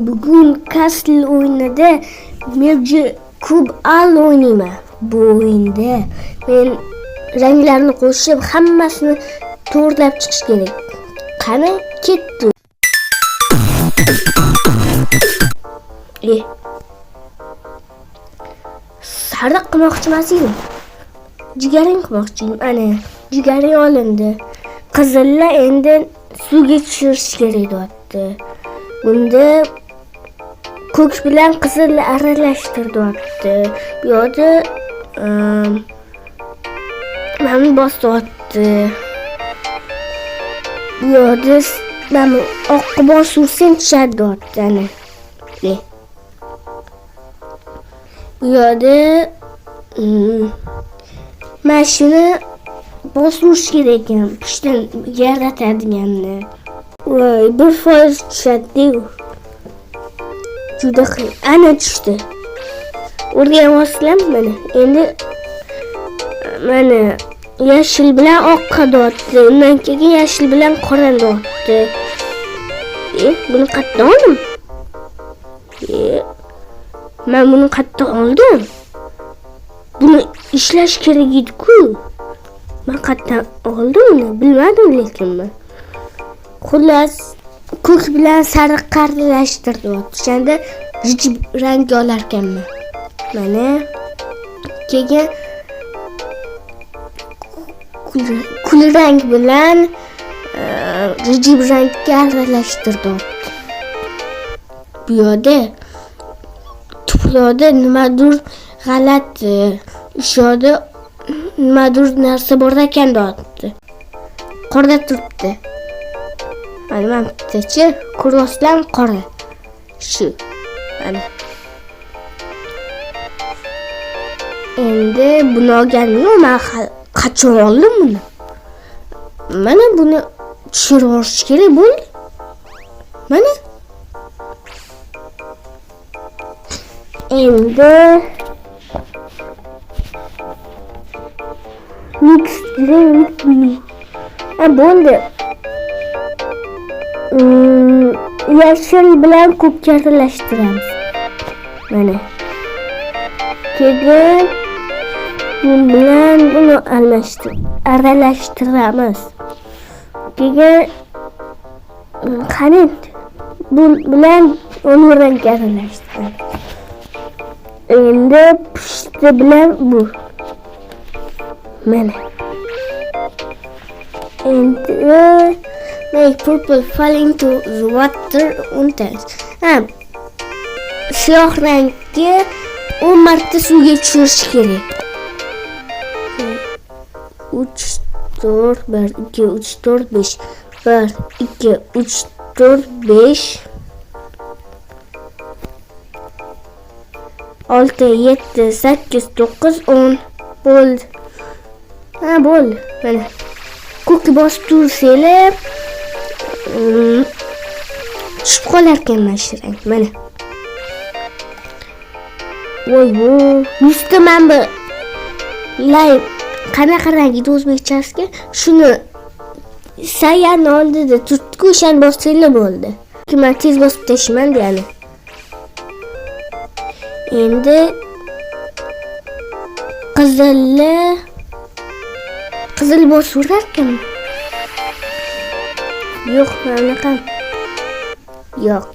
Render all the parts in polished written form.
Men bugun Castle o'yinida Magic Cube Al o'ynayman. Bu o'yinda men ranglarni qo'shib hammasini to'g'rilab chiqish kerak. Qani, ketdi. E. Sariq qilmoqchi emas edim. Jigaring qilmoqchi edim. Ana, jigaring olindi. Qizillar endi suvga tushirish kerak deyapti. Bunda ko'k bilan qizilni aralashtir deyapti. Bu yoqda mana bosyapti. Bu yoqda mana oqqa bosursang tushadi deyapti ana. E. Bu yoqda mana shuni bosirish kerak ekan, pushtan yaratadiganni. Voy, 1% tushadi-ku. Juda qiyin. Ana tushdi. O'rganyapsizlarmi mana? Endi mana yashil bilan oqqa deyapti. Undan keyin yashil bilan qora deyapti. E, buni qayerdan oldim? E, men buni qayerdan oldim? Buni ishlash kerak edi-ku. Men qayerdan oldim uni? Bilmadim lekin men. Xullas, ko'k bilan sariq aralashtirdi. O'shanda jijib rang olar ekanman. Mana keyin kulrang bilan jijib rangga aralashtirdi. Bu yoqda tuproqda nimadir g'alati, o'sha yoqda nimadir narsa bor ekan deyapti. Qorda turibdi. Mana mana bittachi ko'ryapsizlarmi qora. Shu. Mana. Endi buni olganim yo'q, men qachon oldim buni? Mana buni tushirib yuborish kerak bo'ldi. Mana. Endi mix green with blue. Ha, bo'ldi. Yashil bilan ko'kka aralashtiramiz. Mana. Keyin bu bilan buni aralashtiramiz. Keyin qani bu bilan uni rangga aralashtiramiz. Endi pushti bilan bu. Mana. Endi make purple fall into the water 10 times. Ha, siyoh rangga 10 marta suvga tushirish kerak. 3 4 1 2 3 4 5 1 2 3 4 5 6 7 8 9 10 bo'ldi. Ha, bo'ldi. Mana. Ko'kka bosib tursanglar tushib qolar ekan mana shu rang. Mana. Voy voy, yuzta mana bu lay qanaqa rang edi o'zbekchasiga? Shuni sayani oldida turtdi-ku, o'shani bossanglar bo'ldi. Men tez bosib tashlayman deyani. Endi qizilli qizil bosaverar ekanmi? Yo'q, mana bunaqa. Yo'q.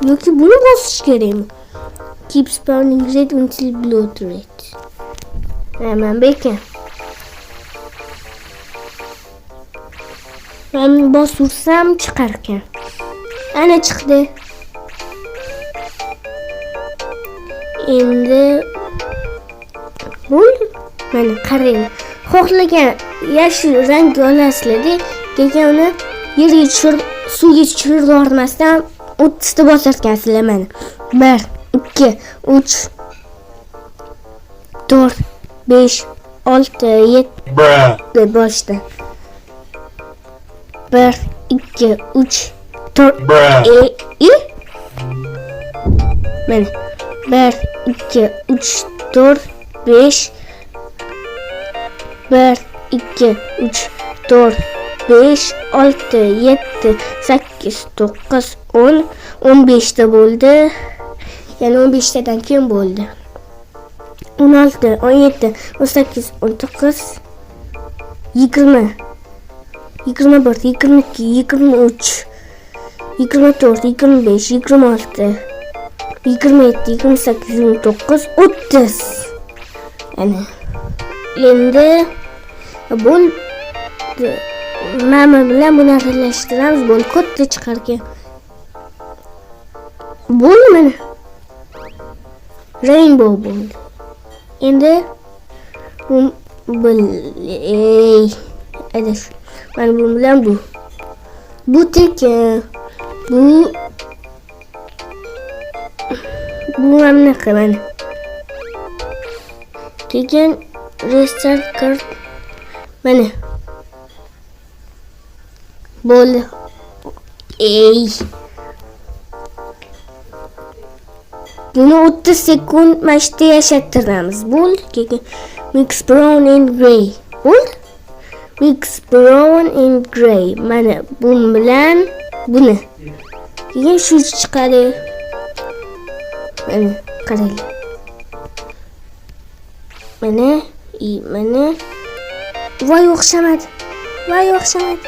Yoki buni bosish kerakmi? Keep spawning red until blue to red. Ha, mana bu ekan. Men bosursam chiqar ekan. Ana chiqdi. Endi bo'ldi. Mana qarang. Xohlagan yashil rangga olasizlar-da, keyin uni yerga tushirib, suvga tushirib yubormasdan 30 ta bosar ekansizlar mana. 1 2 3 4 5 6 7 Bruh. boshda. 1 2 3 4 Bruh. E, mana 1 2 3 4 5 1 2 3 4 5, 6, 7, 8, 9, 10, 15 ta bo'ldi. Yana 15 tadan keyin bo'ldi. 16, 17, 18, 19, 20, 21, 22, 23, 24, 25, 26, 27, 28, 29, 30. Ana. Endi bo'ldi. Mana bilan buni aralashtiramiz. Bo'ldi, katta chiqar ekan. Bo'ldi mana. Rainbow bo'ldi. Endi bu ey, adash. Mana bu bilan bu. Bu tekin. Bu mana bunaqa mana. Keyin restart card mana. Bo'ldi. Ey. Buni 30 sekund mana shu yerda yashattiramiz. Bo'ldi. Keyin mix brown and grey. Bo'ldi. Mix brown and grey. Mana bu bilan buni. Keyin shu chiqadi. Mana qaranglar. Mana, mana. Voy, o'xshamadi. Voy, o'xshamadi.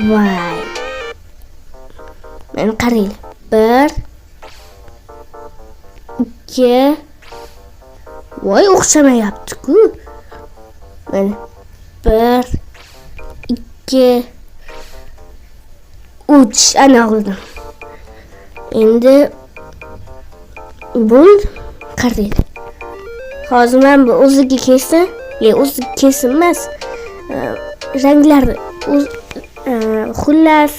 Voy. Mana qaranglar. 1 2. Voy, o'xshamayapti-ku. Mana 1 2 3 ana oldim. Endi bo'ldi. Qaranglar. Hozir men bu o'ziga kelsin, o'ziga kelsin emas. Ranglar xullas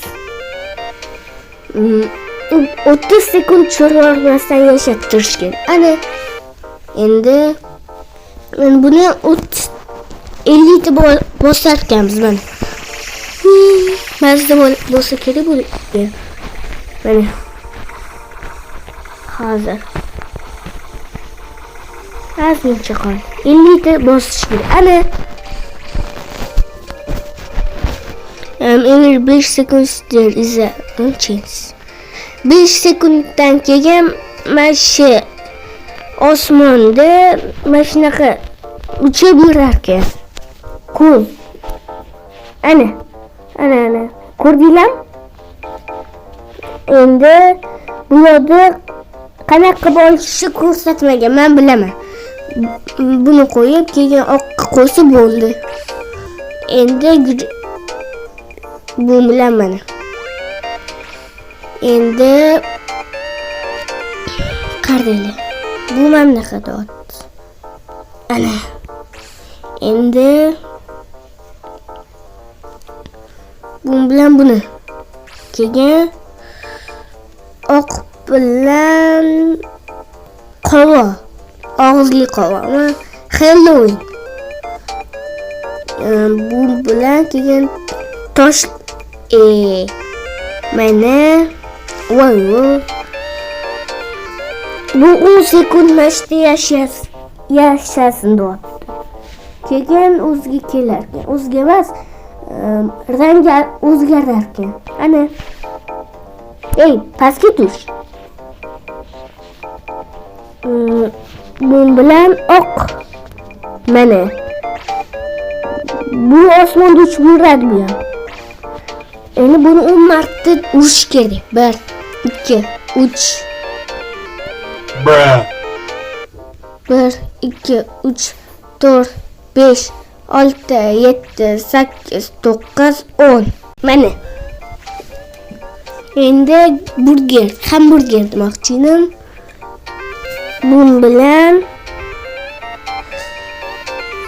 30 sekund tushirmasdan yashattirish kerak. Ana endi men buni 50 ta bosar ekanmiz mana. Mazza bo'lsa kerak bu. Mana. Hozir. Ozgincha qoldi. 50 ta bosish kerak. Ana. Every 5 seconds there is a chance. 5 sekunddan keyin mana shu osmonda mana shunaqa uchib yurar ekan. Ko'z. Ana. Ana, ana. Ko'rdinglarmi? Endi bu yerda qanaqa qilib olishni ko'rsatmagan, men bilaman. Buni qo'yib, keyin oqqa qo'ysa bo'ldi. Endi bu bilan mana. Endi qaranglar. Bu mana bunaqa deyapti. Ana. Endi bu bilan buni. Keyin oq bilan qovoq, og'izli qovoqmi? Halloween. Bu bilan keyin tosh, mana voy voy. Bu 10 sekund mana shu yerda yashasin deyapti. Keyin o'ziga kelar ekan. O'ziga emas, rangi o'zgarar ekan. Ana. Ey, pastga tush. Bu bilan oq. Mana. Bu osmonda uchib yuradi bu ham. Endi buni 10 marta urish kerak. 1 2 3. Bruh. 1 2 3 4 5 6 7 8 9 10. Mana. Endi burger, hamburger demoqchi edim. Bun bilan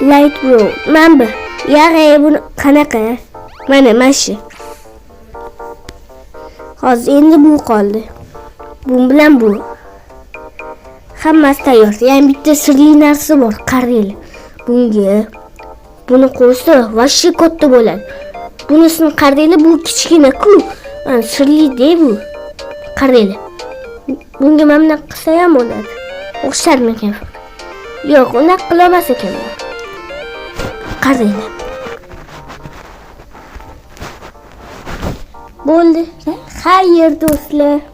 light brown. Mana bu. Yag'ay, buni qanaqa? Mana mana shu. Hozir endi bu qoldi. Bu bilan bu. Hammasi tayyor. Ya'ni bitta sirli narsa bor, qaranglar. Bunga buni qo'ysa, вообще katta bo'ladi. Bunisini qaranglar, bu kichkina-ku. Mana sirli-da bu. Qaranglar. Bunga mana bunaqa qilsa ham bo'ladi. O'xsharmikan? Yo'q, unaqa qila olmas ekanman. Qaranglar. Bo'ldi. Xayr, do'stlar.